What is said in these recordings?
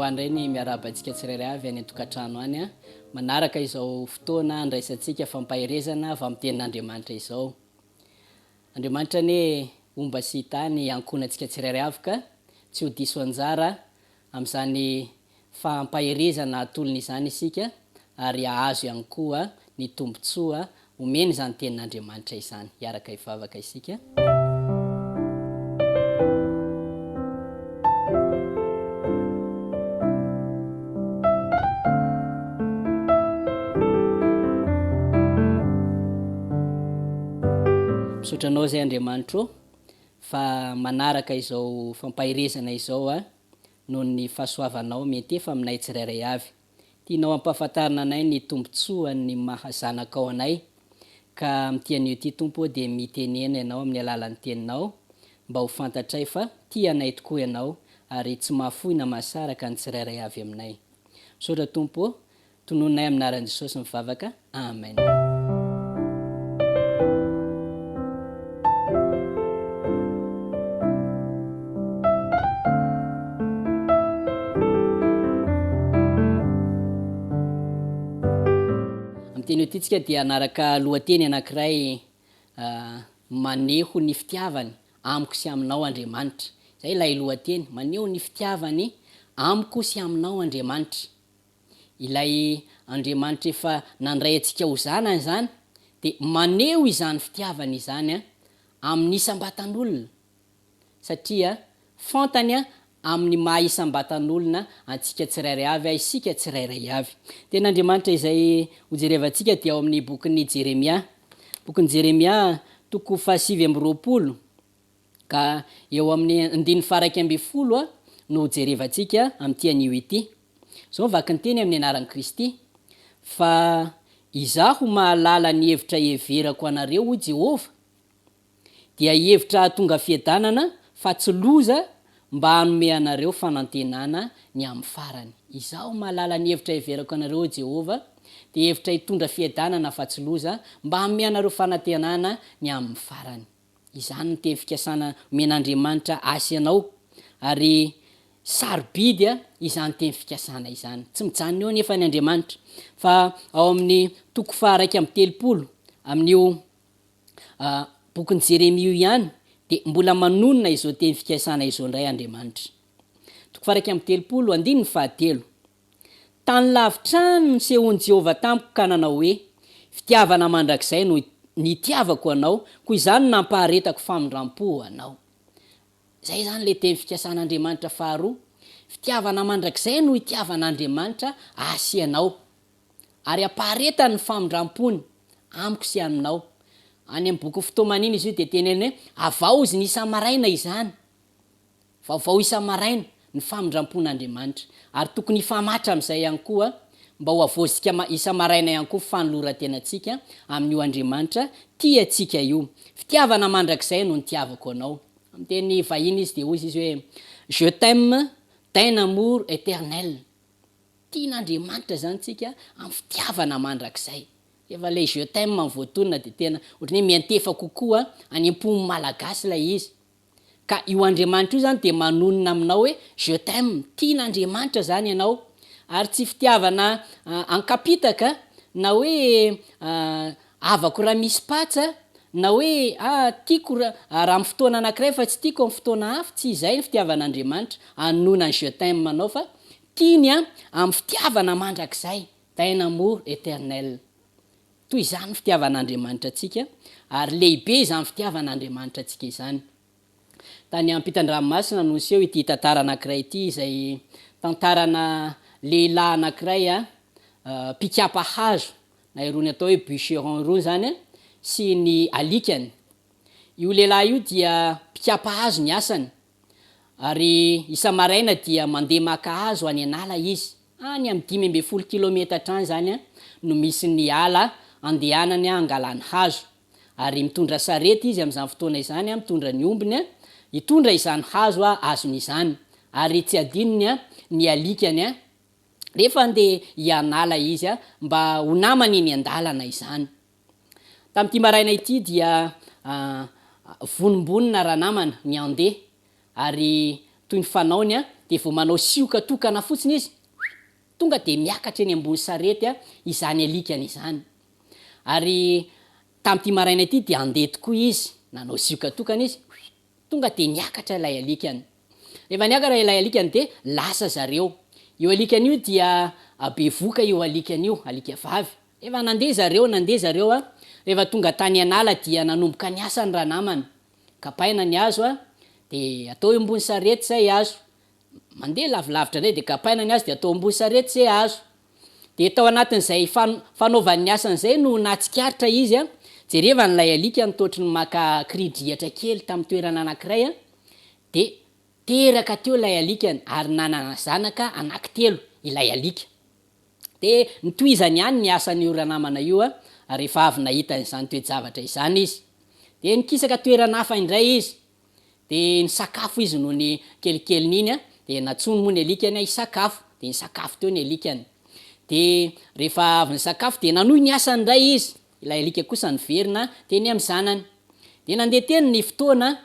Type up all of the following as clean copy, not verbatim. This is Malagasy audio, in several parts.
ahy indray ny miarahaba antsika tsirairay avy any an-tokantrano any manaraka izao fotoana andraisantsika fampaherezana avy amin'ny tenin'Andriamanitra izao. Andriamanitra anie homba sy hitahy ny ankohonantsika tsirairay avy ka tsy ho diso anjara amin'izany fampaherezana atolony izany isika ary hahazo ihany koa ny tombontsoa omeny izany tenin'Andriamanitra izany. Hiaraka hivavaka isika. Misaotra Anao izay Andriamanitro ô fa manaraka izao fampaherezana izao aho noho ny fahasoavanao miantefa aminay tsirairay avy. Tianao hampahafantarina anay ny tombontsoan'ny maha zanakao anay ka amin'ity anio ity Tompo ô dia mitenena Ianao amin'ny alalan'ny Teninao mba ho fantatray fa tia anay tokoa Ianao ary tsy mahafoy na mahasaraka ny tsirairay avy aminay. Misaotra Tompo ô, Tononinay amin'ny anaran'i Jesosy ny vavaka. Amen. Amin'ny teny io tsika dia hanaraka lohateny anankiray maneho ny fitiavany amiko sy aminao Andriamanitra. Izay ilay lohateny, maneho ny fitiavany amiko sy aminao Andriamanitra. Ilay Andriamanitra efa nandray antsika ho zanany izany dia maneho izany fitiavany izany amin'ny isam-batan'olona satria fantany amin'ny maha isam-batan'olona antsika tsirairay avy isika tsirairay avy. Tena Andriamanitra izay hojerevantsika dia ao amin'ny bokin'i Jeremia. Bokin'i Jeremia toko fahasivy amby roapolo ka eo amin'ny andininy faha-11 no hojerevantsika amin'ity anio ity. Izao ny vakinteny amin'ny anaran'i Kristy, Fa Izaho mahalala ny hevitra heverako anareo, hoy Jehovah, dia hevitra hahatonga fiadanana fa tsy loza, mba hanome anareo fanantenana ny amin'ny farany. Izaho mahalala ny hevitra heverako anareo, hoy Jehovah, dia hevitra hitondra fiadanana fa tsy loza, mba hanome anareo fanantenana ny amin'ny farany. Izany no teny fikasana omen'Andriamanitra ahy sy anao, ary sarobidy izany teny fikasana izany. Tsy mijanona eo anefa ny Andriamanitra, fa ao amin'ny toko faha-31 amin'io bokin'i Jeremia io ihany dia mbola manonona izao teny fikasana izao indray Andriamanitra. Toko faha-31, andininy fahatelo. Tany lavitra any no nisehoan'i Jehovah tamiko ka nanao hoe, Fitiavana mandrakizay no nitiavako anao, koa izany no nampaharetako famindram-po ho anao. Izay izany ilay teny fikasan'Andriamanitra faharoa, Fitiavana mandrakizay no itiavan'Andriamanitra ahy sy ianao, ary ampaharetany ny famindram-pony amiko sy aminao. Any amin'ny bokin'ny Fitomanina izy io dia teneniny hoe, Havaoziny isa-maraina izany. Vaovao isa-maraina ny famindram-pon'Andriamanitra, ary tokony hifamatra amin'izay ihany koa mba ho havaozika isa-maraina ihany koa fanoloran-tenantsika amin'io Andriamanitra tia antsika io. Fitiavana mandrakizay no nitiavako anao. Amin'ny teny vahiny izy dia hoy izy hoe, Je t'aime d'un amour éternel. Tian'Andriamanitra izany tsika amin'ny fitiavana mandrakizay. Rehefa ilay je t'aime no voatonona dia tena ohatran'ny hoe miantefa kokoa any am-pon'ny Malagasy ilay izy. Ka io Andriamanitra io zany dia manonona aminao hoe je t'aime, tian'Andriamanitra zany ianao. Ary tsy fitiavana ankapitaka na hoe havako raha misy patsa na hoe ah tiako raha amin'ny fotoana anankiray fa tsy tiako amin'ny fotoana hafa, tsy izay ny fitiavan'Andriamanitra anonona ny je t'aime anao fa tiany amin'ny fitiavana mandrakizay, d'un amour éternel. Toy izany ny fitiavan'Andriamanitra antsika, ary lehibe izany fitiavan'Andriamanitra antsika izany. Tany ampitan-dranomasina no niseho ity tantara anankiray ity, izay tantarana lehilahy anankiray mpikapa hazo, na irony atao hoe bûcheron irony izany, sy ny alikany. Io lehilahy io dia mpikapa hazo ny asany, Ary isa-maraina dia mandeha maka hazo any an'ala izy. Any amin'ny 15 kilometatra any izany no misy ny ala andehanany hangalany hazo. Ary mitondra sarety izy amin'izany fotoana izany, mitondra ny ombiny hitondra izany hazo azony izany. Ary tsy adinony ny alikany rehefa handeha hian'ala izy mba ho namany eny an-dalana izany. Tamin'ity maraina ity dia vonombonona ranamana ny handeha ary toy ny fanaony dia vao manao sioka tokana fotsiny izy, tonga dia miakatra eny ambony sarety izany alikany izany. Ary tamin'ity maraina ity dia handeha tokoa izy, nanao sioka tokana izy, tonga dia niakatra ilay alikany. Rehefa niakatra ilay alikany dia lasa zareo. Io alikany io dia bevoka io alikany io, alika vavy. Rehefa nandeha zareo, nandeha zareo a, rehefa tonga tany an'ala dia nanomboka ny asany ranamana. Kapaina ny hazo a, dia atao eo ambony sarety izay hazo. Mandeha lavilavitra indray dia kapaina ny hazo dia atao ambony sarety izay hazo. Dia tao anatin'izay fanaovany ny asany izay no nahatsikaritra izy a, jerevany ilay alika nitoatry ny maka kiridrihatra kely tamin'ny toerana anankiray a, dia teraka teo ilay alikany ary nanana zanaka anankitelo ilay alika. Dia notohizany ihany ny asan'io ranamana io rehefa avy nahita an'izany toe-javatra izany izy. Dia nikisaka toerana hafa indray izy. Dia nisakafo izy nony kelikelin'iny, dia nantsoiny moa ny alikany hisakafo. Dia nisakafo teo ny alikany. Dia rehefa avy nisakafo dia nanohy ny asany indray izy. Ilay alika kosa niverina teny amin'ny zanany. Dia nandeha teny ny fotoana,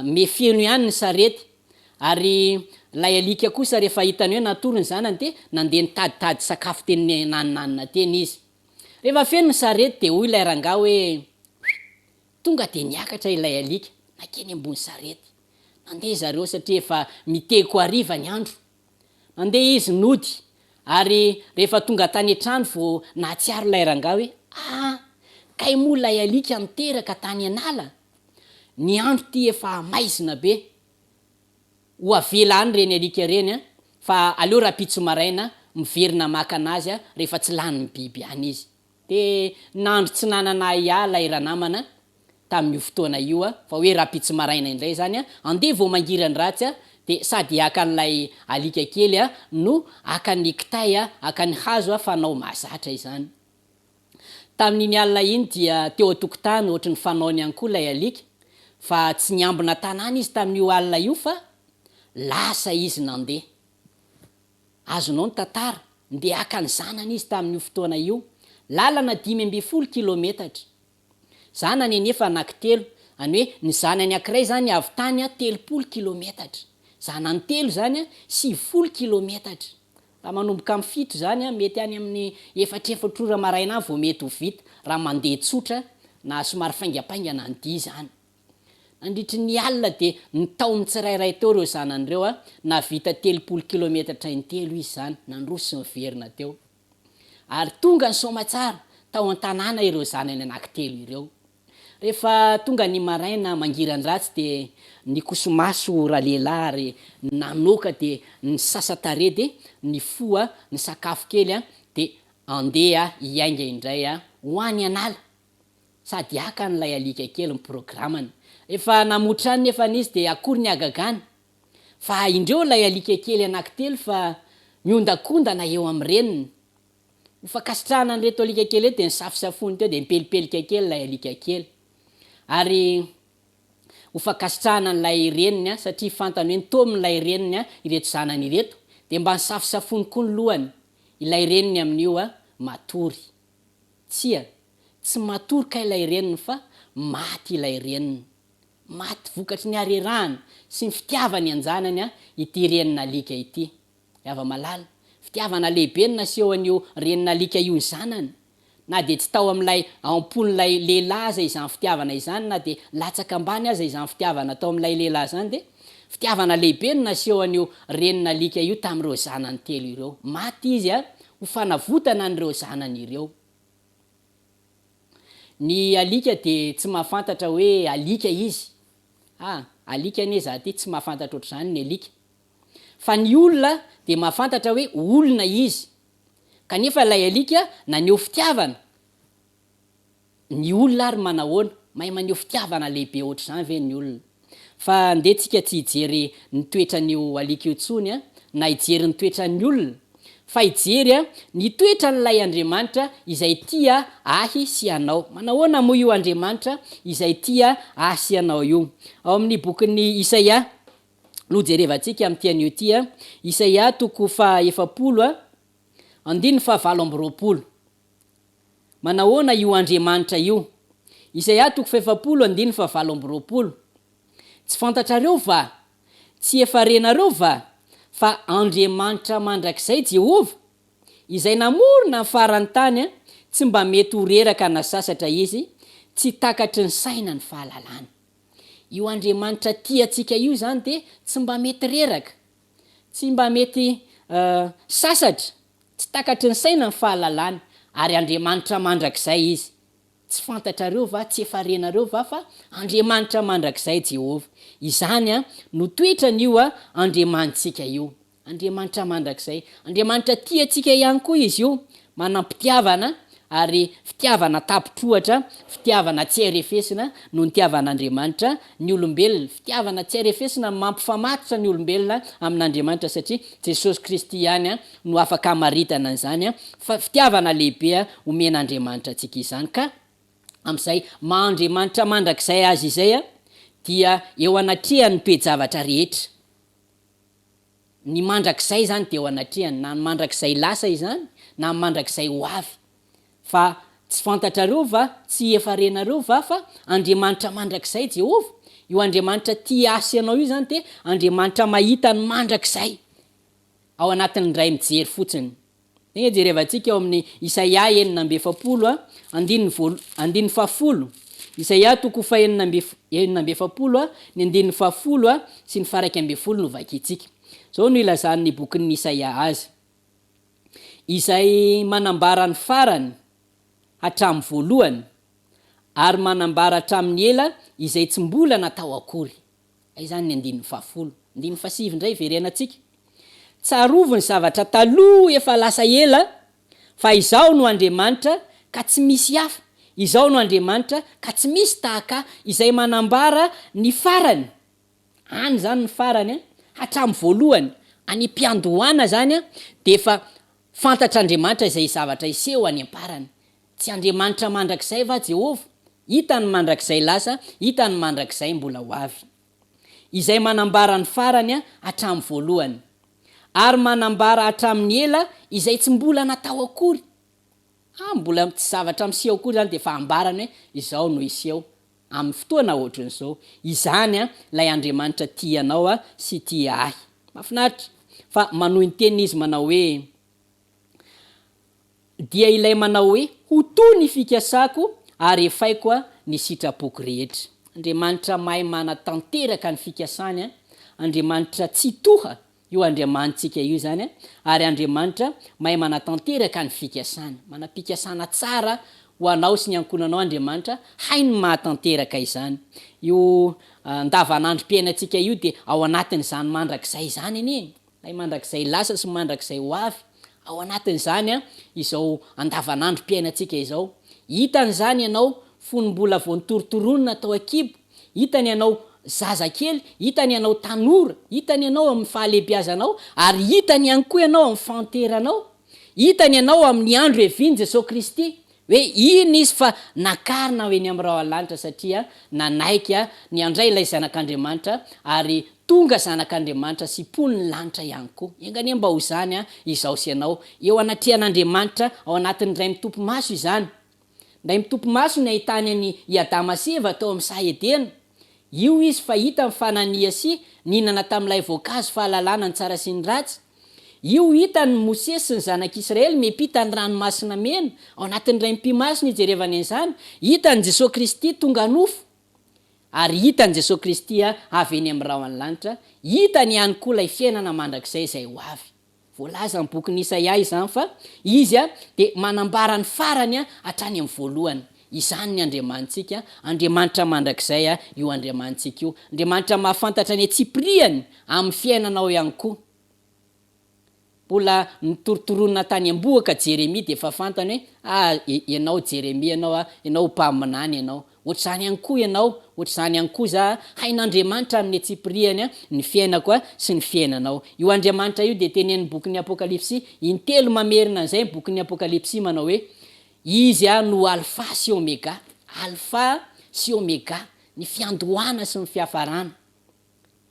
mefeno ihany ny sarety. Ary ilay alika kosa rehefa hitany hoe natory ny zanany dia nandeha nitaditady sakafo teny naninanina teny izy. Rehefa feno ny sarety dia hoy ilay rangahy hoe, Tonga dia niakatra ilay alika nankeny ambony sarety. Nandeha zareo satria efa miteko hariva ny andro. Nandeha izy nody ary rehefa tonga tany an-trano vao nahatsiaro ilay rangahy hoe, Ah! Kay moa ilay alika niteraka tany an'ala? Ny andro ity efa maizina be. Ho avela any ireny alika ireny fa aleo rahampitso maraina miverina maka anazy rehefa tsy lanin'ny biby any izy. Dia nandro tsy nanana ahiahy ilay ranamana tamin'io fotoana io fa hoe rahampitso maraina indray izany andeha vao mangiran-dratsy dia sady haka an'ilay alika kely no haka ny kitay haka ny hazo fanao mahazatra izany. Tamin'iny alina iny dia teo an-tokotany ohatry ny fanaony ihany koa ilay alika fa tsy niambina tanàna izy tamin'io alina io fa lasa izy nandeha. Azonao ny tantara, ndeha haka ny zanany izy tamin'io fotoana io, lalana 15 kilometatra. Zanany anefa anankitelo, any hoe ny zanany ankiray izany avy tany 30 kilometatra. Zanany telo izany 90 kilometatra. Raha manomboka amin'ny fito izany, mety any amin'ny efatrefatra ora maraina any vao mety ho vita, raha mandeha tsotra na somary faingampaingana ny dia izany. Nandritry ny alina dia nitaomin'ny tsirairay teo ireo zanany ireo, nahavita 30 kilometatra intelo izy izany, nandroso sy niverina teo. Ary tonga ny soamatsara tao an-tanàna ireo zanany anankitelo ireo. Rehefa tonga ny maraina mangiran-dratsy dia nikoso-maso ralehilahy ary nanoaka dia nisasa tarehy dia nifoha nisakafo kely dia andeha hiainga indray ho any an'ala sady haka an'ilay alika kely ny programany. Rehefa namotra any nefa izy dia akory ny hagagany fa indreo ilay alika kely anankitelo fa miondakondana eo amin'ny reniny. Ho fankasitrahana an'ireto alika kely ireto dia nisafosafony teo dia nipelipelika kely ilay alika kely. Ary ho fankasitrahana an'ilay reniny satria fantany hoe nitaomin'ilay reniny ireto zanany ireto dia mba nisafosafony koa ny lohany. Ilay reniny amin'io matory. Tsia, tsy matory kay ilay reniny fa maty ilay reniny. Maty vokatry ny harerahana sy ny fitiavany an-janany ity renin'alika ity. Ry hava-malala, fitiavana lehibe no nasehon'io renin'alika io ny zanany. Na dia tsy tao amin'ilay ao am-pon'ilay lehilahy aza izany fitiavana izany, na dia latsaka ambany aza izany fitiavana tao amin'ilay lehilahy izany, dia fitiavana lehibe no nasehon'io renin'alika io tamin'ireo zanany telo ireo. Maty izy ho fanavotana an'ireo zanany ireo. Ny alika dia tsy mahafantatra hoe alika izy. Ah, alika anie za ty, tsy mahafantatra ohatr'izany ny alika. Fa ny olona dia mahafantatra hoe olona izy. Kanefa ilay alika naneho fitiavana. Ny olona ary manahoana? Mahay maneho fitiavana lehibe ohatr'izany ve ny olona? Fa ndeha tsika tsy hijery ny toetran'io alika io intsony na hijery ny toetran'ny olona fa hijery ny toetran'ilay Andriamanitra izay tia ahy sy anao. Manahoana moa io Andriamanitra izay tia ahy sy anao io? Ao amin'ny bokin'i Isaia no jerevantsika amin'ity anio ity, Isaia toko faha 40, andininy faha 28. Manahoana io Andriamanitra io? Isaia toko fahefapolo andininy fahavalo amby 20. Tsy fantatrareo va? Tsy efa renareo va? Fa Andriamanitra mandrakizay Jehovah, Izay namorona ny faran'ny tany, tsy mba mety ho reraka na sasatra Izy, tsy takatry ny saina ny fahalalany. Io Andriamanitra tia antsika io izany dia tsy mba mety reraka, tsy mba mety sasatra, tsy takatry ny saina ny fahalalany, ary Andriamanitra mandrakizay Izy. Tsy fantatrareo va, tsy efa renareo va fa Andriamanitra mandrakizay Jehovah. Izany no toetran'io Andriamanitsika io. Andriamanitra mandrakizay. Andriamanitra tia antsika ihany koa Izy io, manam-pitiavana, ary fitiavana tapitr'ohatra, fitiavana tsy hay refesina no nitiavan'Andriamanitra ny olombelona. Fitiavana tsy hay refesina no mampifamatotra ny olombelona amin'Andriamanitra satria Jesosy Kristy ihany no afaka hamaritana an'izany fa fitiavana lehibe omen'Andriamanitra antsika izany ka amin'izay maha Andriamanitra mandrakizay Azy izay dia eo anatrehany ny toe-javatra rehetra. Ny mandrakizay izany dia eo anatrehany, na ny mandrakizay lasa izany, na ny mandrakizay ho avy. Fa tsy fantatrareo va, tsy efa renareo va fa Andriamanitra mandrakizay Jehovah? Io Andriamanitra tia ahy sy anao io izany dia Andriamanitra mahita ny mandrakizay ao anatin'ny indray mijery fotsiny. Andeha jerevantsika ao amin'ny Isaia 46, andininy voalo, andininy fahafolo. Isaia toko fahenina amby 46, ny andininy fahafolo sy ny faharaika ambinifolo no vakintsika. Izao no ilazan'ny bokin'ny Isaia azy, Izay manambara ny farany hatramin'ny voalohany, ary manambara hatramin'ny ela izay tsy mbola natao akory. Izay izany ny andininy fahafolo. Andininy fahasivy indray iverenantsika. Tsarovy ny zavatra taloha efa lasa ela, fa Izaho no Andriamanitra, ka tsy misy hafa, Izaho no Andriamanitra, ka tsy misy tahaka Ahy, Izay manambara ny farany, any izany ny farany, hatramin'ny voalohany, any am-piandohana izany, dia efa fantatr'Andriamanitra izay zavatra hiseho any am-parany. Tsy Andriamanitra mandrakizay va Jehovah? Hita ny mandrakizay lasa, hita ny mandrakizay mbola ho avy. Izay manambara ny farany hatramin'ny voalohany, ary manambara hatramin'ny ela izay tsy mbola natao akory. Ah, mbola tsy zavatra miseho akory izany dia efa ambarany hoe izao no hiseho amin'ny fotoana ohatran'izao. Izany ilay Andriamanitra tia anao sy tia ahy. Mahafinaritra fa manohy ny teniny izy manao hoe. Dia ilay manao hoe, Ho to ny fikasako ary efaiko ny sitrapoko rehetra. Andriamanitra mahay manatanteraka ny fikasany, Andriamanitra Tsitoha io Andriamanitsika io izany, ary Andriamanitra mahay manatanteraka ny fikasany. Manam-pikasana tsara ho anao sy ny ankohonanao Andriamanitra, hainy ny mahatanteraka izany. Io andavanandrom-piainantsika io dia ao anatin'izany mandrakizay izany anie e. Ilay mandrakizay lasa sy mandrakizay ho avy, ao anatin'izany izao andavanandrom-piainantsika izao. Hitany izany ianao fony mbola vao nitorontoronina tao an-kibo, hitany ianao zazakely, hitany ianao tanora, hitany ianao amin'ny fahalehibiazanao, ary hitany ihany koa ianao amin'ny fahanteranao. Hitany ianao amin'ny andro hiavian'i Jesoa Kristy. Hoe iny izy fa nakarina ho eny amin'ny rahona lanitra satria nanaiky ny handray ilay Zanak'Andriamanitra ary tonga Zanak'Andriamanitra sy mponin'ny lanitra ihany koa. Enga anie mba ho izany izaho sy ianao eo anatrehan'Andriamanitra ao anatin'ny indray mitopy maso izany. Indray mitopy maso ny ahitany an'i i Adama sy Eva tao amin'ny saha Edena. Io izy fa hitany fa nania sy nihinana tamin'ilay voankazo fahalalana ny tsara sy ny ratsy. Io hitan' ny Mosesy sy ny Zanak' Israely miampita ny Ranomasina Mena, ao anatin' ny Raim-pimasina ijerevany an'izany, hitan' Jesoa Kristy tonga nofo, ary hitan' Jesoa Kristy avy eny amin'ny rahon'ny lanitra, hitany ihany koa ilay fiainana mandrakizay izay ho avy. Voalazan' ny bokin' Isaia izany fa Izy dia manambara ny farany hatrany amin'ny voalohany. Izany ny Andriamanitsika, Andriamanitra mandrakizay io Andriamanitsika io, Andriamanitra mahafantatra ny antsipiriany amin'ny fiainanao ihany koa. Mbola nitorontoronina tany am-bohoka Jeremia dia efa fantany hoe, ah, ianao Jeremia ianao ah, ianao mpaminany ianao. Ohatr'izany ihany koa ianao, ohatr'izany ihany koa za, hain'Andriamanitra amin'ny antsipiriany ny fiainako sy ny fiainanao. Io Andriamanitra io dia tenenin'ny bokin'ny Apokalypsy, intelo mamerina an'izay ny bokin'ny Apokalypsy manao hoe, Izy no Alfa sy Omega, Alfa sy Omega, ny fiandohana sy ny fiafarana.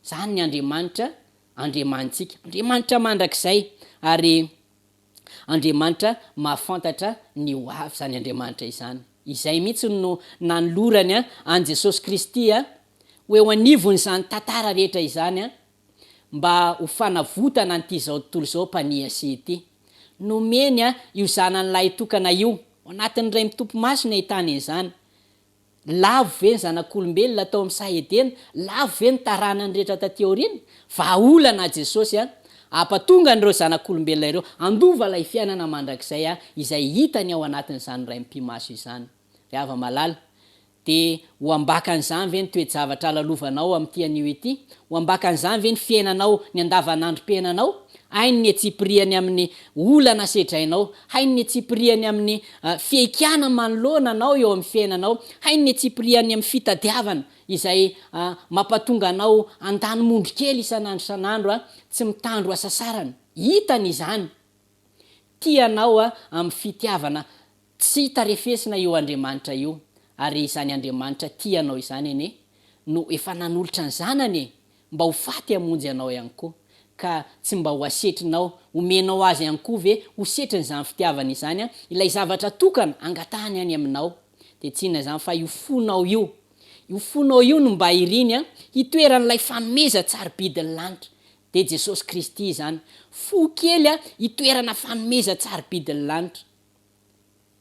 Izany ny Andriamanitra Andriamanitsika. Andriamanitra mandrakizay ary Andriamanitra mahafantatra ny ho avy izany Andriamanitra izany. Izay mihitsy no nanolorany an'i Jesosy Kristy ho eo anivon'izany tantara rehetra izany. mba ho fanavotana an'ity izao tontolo izao mpaniasia ity. Nomeny io Zanany lahitokana io. Ao anatin'ny iray mitopy maso ny ahitany an'izany. Lavo ve ny zanak'olombelona tao amin'ny saha Edena? Lavo ve ny taranany rehetra taty aoriana? Vahaolana Jesosy a! Hampatonga an'ireo zanak'olombelona ireo handova ilay fiainana mandrakizay izay hitany ao anatin'izany Ray Mpimaso izany. Ry hava-malala, dia ho ambakan'izany ve ny toe-javatra lalovanao amin'ity anio ity? Ho ambakan'izany ve ny fiainanao, ny andavanandrom-piainanao? Hainy ny antsipiriany amin'ny olana sedrainao. Hainy ny antsipiriany amin'ny fihaikana manoloana anao eo amin'ny fiainanao. Hainy ny antsipiriany amin'ny fitadiavana izay mampatonga anao handany mondro kely isan'andro isan'andro, tsy mitandro hasasarana. Hitany izany. Tia anao amin'ny fitiavana tsy hita refesina io Andriamanitra io. Ary izany Andriamanitra tia anao izany anie no efa nanolotra ny Zanany e! Mba ho faty hamonjy anao ihany koa. Ka tsy mba ho asetrinao, omenao azy ihany koa ve ho setrin'izany fitiavana izany ilay zavatra tokana angatahany any aminao? Dia tsy inona izany fa io fonao io. Io fonao io no mba iriny hitoeran'ilay fanomezan-tsarobidin'ny lanitra. Dia Jesosy Kristy izany. Fo kely hitoerana fanomezan-tsarobidin'ny lanitra.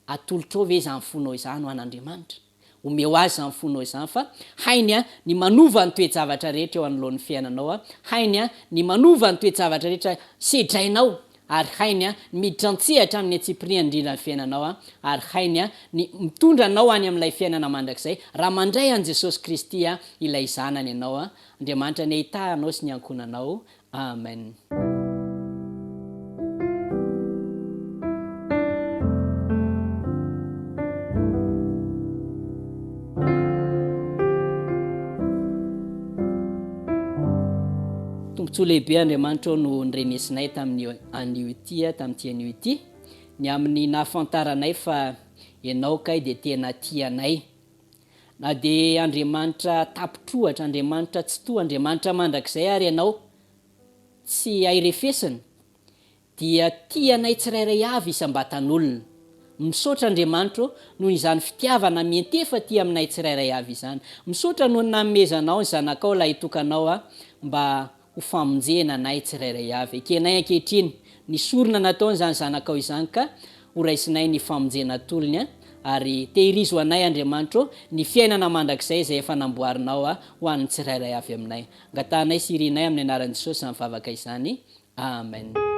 Atolotrao ve izany fonao izany ho an'Andriamanitra? Omeo Azy izany fonao izany fa hainy ny manova ny toe-javatra rehetra eo anoloan'ny fiainanao, hainy ny manova ny toe-javatra rehetra sedrainao, ary hainy ny miditra an-tsehatra amin'ny antsipiriany indrindra ny fiainanao, ary hainy ny mitondra anao any amin'ilay fiainana mandrakizay raha mandray an'i Jesosy Kristy ilay Zanany ianao. Andriamanitra anie hitahy anao sy ny ankohonanao. Amen. Tombontsoa lehibe Andriamanitra ô no nirenesinay tamin'ny anio ity tamin'ity anio ity ny amin'ny nahafantaranay fa Ianao kay dia tena tia anay Na dia Andriamanitra tapitr'ohatra, Andriamanitra Tsitoha, Andriamanitra mandrakizay ary Ianao tsy hay refesina, dia tia anay tsirairay avy isam-batan'olona. Misaotra Andriamanitra ô, noho izany fitiavana miantefa aty aminay tsirairay avy izany. Misaotra noho ny nanomezanao ny Zanakao lahitokanao mba ho famonjena anay tsirairay avy. Ekenay ankehitriny ny sorona nataony izany Zanakao izany ka ho raisinay ny famonjena atolony ary tehirizo ho anay Andriamanitra ô ny fiainana mandrakizay izay efa namboarinao ho an'ny tsirairay avy aminay. Angatahanay sy irinay amin'ny anaran'i Jesosy izany vavaka izany. Amen.